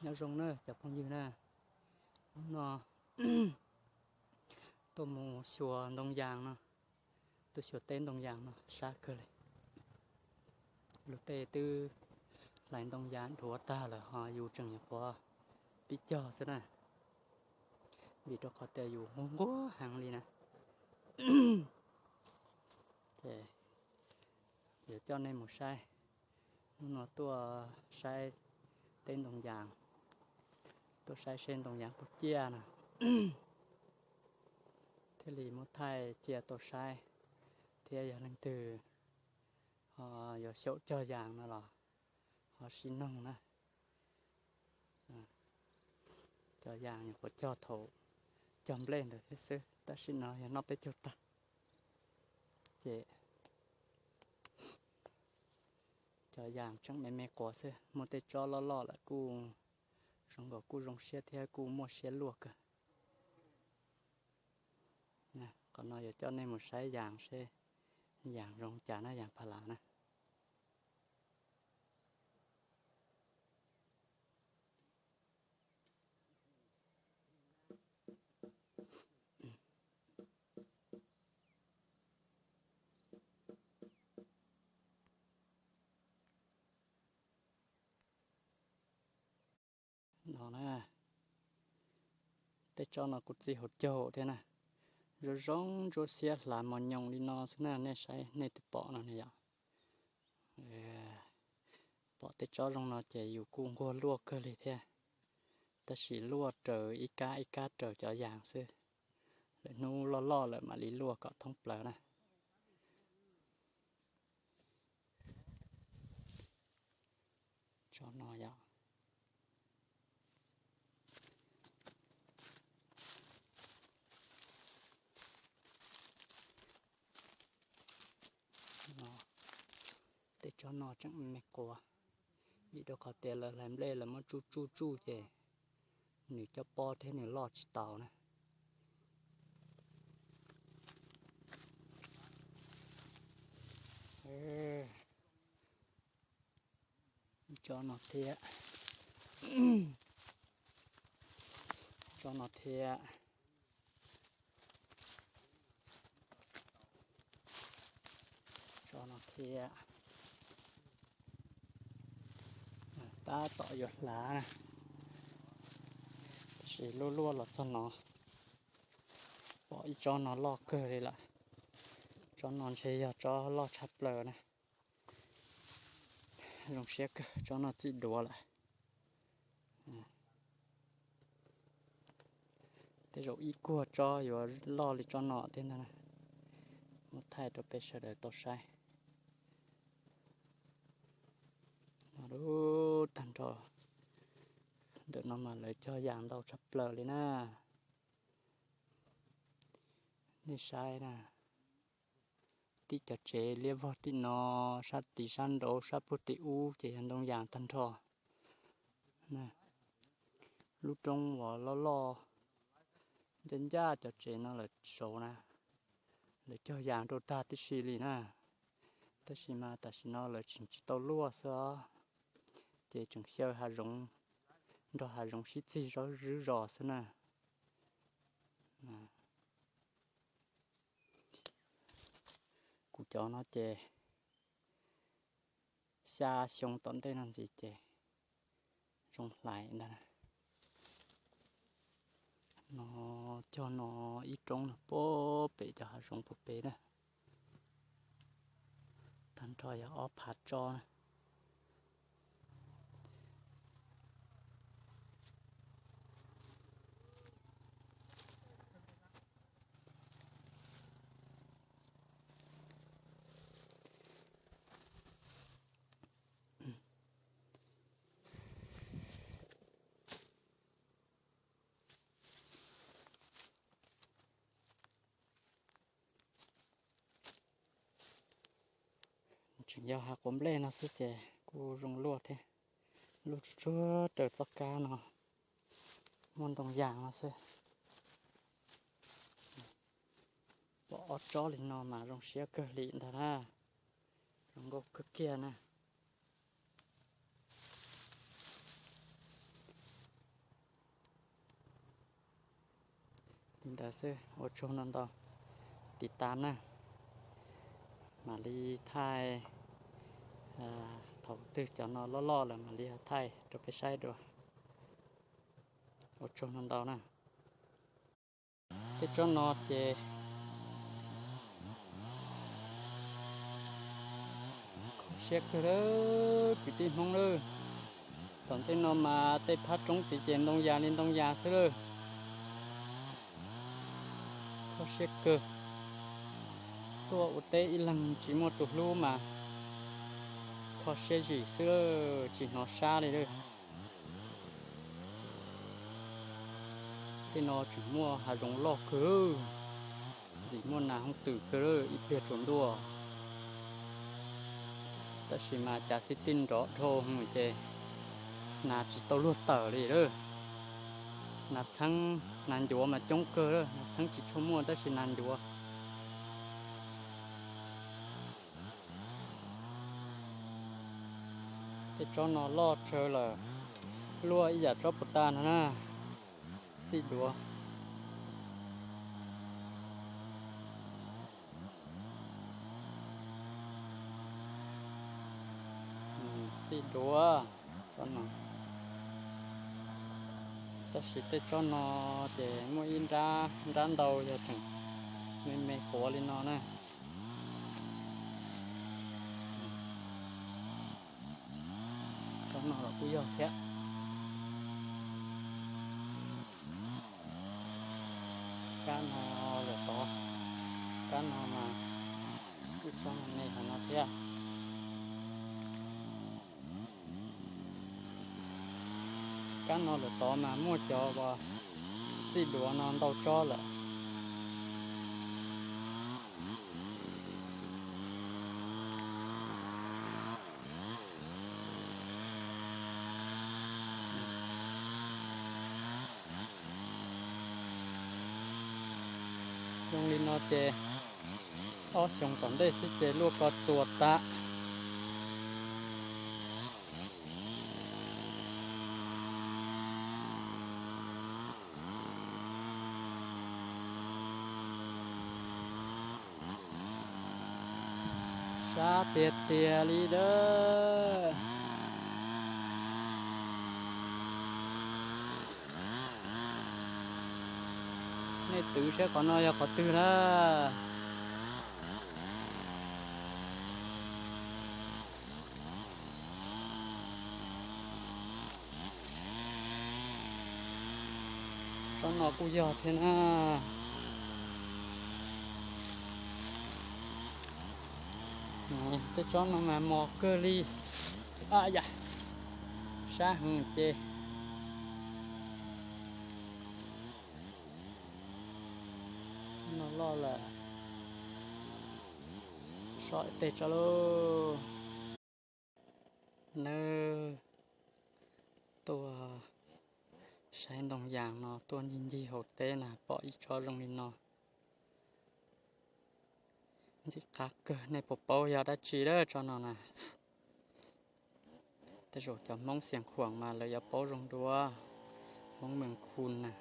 Nyob zoo na cov phooj ywg na, hnub no tuaj mus xyuas ntoo yas no, tuaj xyuas teb ntoo yas no sab kawg li. Luag tej twb hlais ntoo yas dhuav tag lawm ho yus tseem nyuam qhuav pib cog xwb na, vim rau qhov tias yus nquag nquag heev li na. Ces yuav coj nej mus saib, hnub no tuaj saib teb ntoo yas, tuaj saib seb ntoo yas puas ciaj na, thiaj li muab thaij cia tau saib, thiab yog leej twg ho yuav xyaum cog yas no los ho sib noog na. Cog yas nyuam qhuav cog thaum cog nplej ntawd thiab xwb, tam sim no yog noj peb caug tag. Ces cog yas tseem me me quav xwb, muaj tej tsob loj loj lawm kuj zoo nkaus kuj zoo siab thiab kuj muaj siab luaj kawg. Qhov no yuav coj nej mus saib yas seb yas zoo cas na, yas pha lav na. No na, tej tsob no kuj txij hauv caug thiab na, zoo zoo ntsuab xiab hlav mos nyoos li no xwb na, nej saib nej twb pom no ne yom. Pom tej tsob zoo no ces yus kuj nquag luaj kawg li thiab, tab sis luaj raws ib kab ib kab raws cov yas xwb, lawm hnub loj loj lawm mam li luaj kom thoob plaws na. Tsob no yom, tej tsob no tseem me quav, vim rau qhov tias lawv hlais nplej lawv muab tsuj tsuj tsuj ces nws coj pob thiab nws loj tsis taus na. Tsob no thiab, tsob no thiab, tsob no thiab. Tab tom yuav hlav na, tab sis luaj luaj los txog no, pom ib tsob no loj kawg li lawm. Tsob no ntshe yog tsob loj tshaj plaws na. Zoo siab kawg, tsob no txij duav lawm. Tej zaum ib kuag tsob yuav loj li tsob no thiab ntag na. Muab thaij rau peb sawv daws tau saib. No lub tag nrho ntawm no mas lawv cog yas ntau tshaj plaws li na. Nej saib na, tib cov tsev liab vog tim no, sab tim sab nraud sab puag tim ub ces yog ntoo yas tag nrho. Lub roob uas loj loj ncaj ncaj cov tsev no lawv saud na, lawv cog yas rau tag tib si li na. Tab sis mas tam sim no lawv tseem tsis tau luaj xwb os, ces tseem xyaw hav zoov, nrog hav zoov sib txig zog zog xwb na. Kuv cov no ces xya xyoo tom ntej no ntxiv ces zoo hlais ntag. No cog no ib roob no puag pem cov hav zoov puag pem na. Tag nrho yog ob phav tsob na. Tseem yog hav quav nplej no xwb ces kuj zoo luaj thiab. Luaj tsuag tsuag raws txoj kab no muaj ntoo yas no xwb. Pom ob tsob li no mas zoo siab kawg li ntag na. Zoo nkauj kawg kiag na. Ntawd xwb, ua tsaug ntau ntau, tiv tas na, mam li thaij, thaum twg cov no loj loj lawm mam li ho thaij rau peb saib dua. Ua tsaug ntau ntau na. Tej tsob no ces kho siab kawg lawm kwv tij Hmoob lawm. Tom ntej no mas tej phab roob tid ces ntoo yas li ntoo yas xwb lawm. Kho siab kawg. Tuaj ua teb ib leeg tsis muaj tus hlub mas kho siab zim xwb lawm, tsis hnov sab li lawm. Tej no tseem muaj hav zoov loj kawg, ntxim muaj nas hooj twm kawg lawm, ib pliag tsaus ntuj. Tab sis mas cas xib tij nrov dhau ces nas tsis tau luag tawm li lawm. Nas txheeb nas ncuav mas coob kawg lawm, nas txheeb tsis tshua muaj tab sis nas ncuav. Tej tsob no loj tsawv lawm, luaj ib yam tsob puas tas no na. Txij duav. Txij duav tsob no. Tab sis tej tsob no ces muaj ib nrab, nrab ntau yog tseem me me quav li no na. Tsob no los kuj yog thiab. Kab no lawm tod, kab no mas kuj tsob me me hov no thiab. Kab no lawm tod mas muaj cov uas txij duav no ntau tsob lawm. Zoo li no ces ob xyoos tom ntej xwb ces luaj ko txuas tas. Sab tiag tiag li lawm. Nej twv saib qhov no yog qhov twg na. Tsob no kuj yog thiab na. Tej tsob no mas mos kawg li. A yam, sab heev ces. No loj lawm, so tej tsob lauj. Nawb, tuaj saib ntoo yas no tuaj ncig ncig hauv teb na pom ib tsob zoo li no. Ntxim qab kawg, nej puas paub yog dab tsi lawm tsob no na? Tej zaum cov Hmoob Xias Khuam mas lawv yuav paub zoo dua, Hmoob Mees Khu na.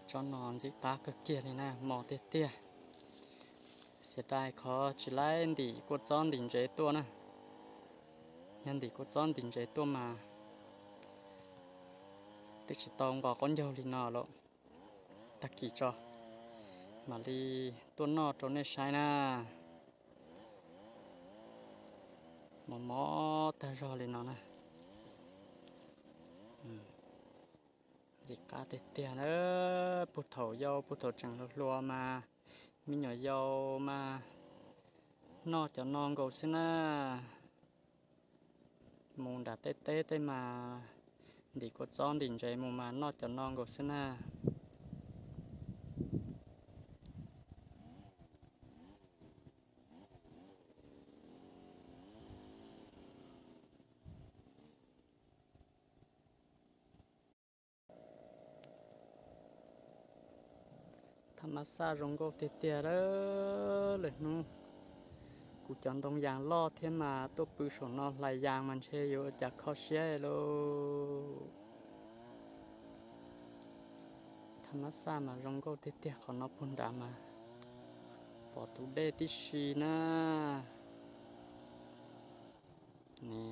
Tsob no ntxim qab kawg kiag li na, mos tiag tiag. Xias dai qhov tsis laib ntim kua txob ntim ntsev tuaj na. Yog ntim kua txob ntim ntsev tuaj mas twb tsis tau nqos qaub ncaug li no lawm. Tag kis tso mam li tuaj noj rau nej saib na. Mos mos tag zog li no na. Ntxim qab tiag tiag na. Puag thaum yau puag thaum tseem hluas hluas mas me nyuam yaus mas noj cov no nkaus xwb na. Mus nram tej teb tej mas ntim kua txob ntim ntsev mus mas noj cov no nkaus xwb na. Tham mas xaj zoo nkauj tiag tiag lawm. Lwm hnub kuv cov ntoo yas loj thiab mas tuaj pw saum no hlais yas mas ntshe yuav ua cas kho siab lauj. Mab xaj mas zoo nkauj tiag tiag, qhov no puag nrad mas pom tus dej tib si na. Ne,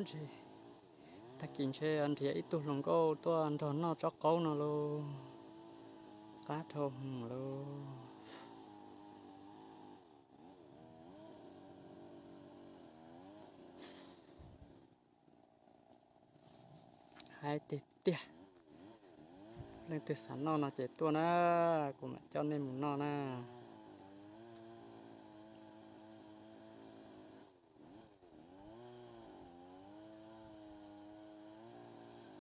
ntshe tag kis ntshe nrhiav ib tug hluas nkauj tuaj nrog noj tsob qaub no lauj. Qab dhau hwv lauj. Haib tiag tiag. Leej twg xav noj no ces tuaj na, kuv mam coj nej mus noj na.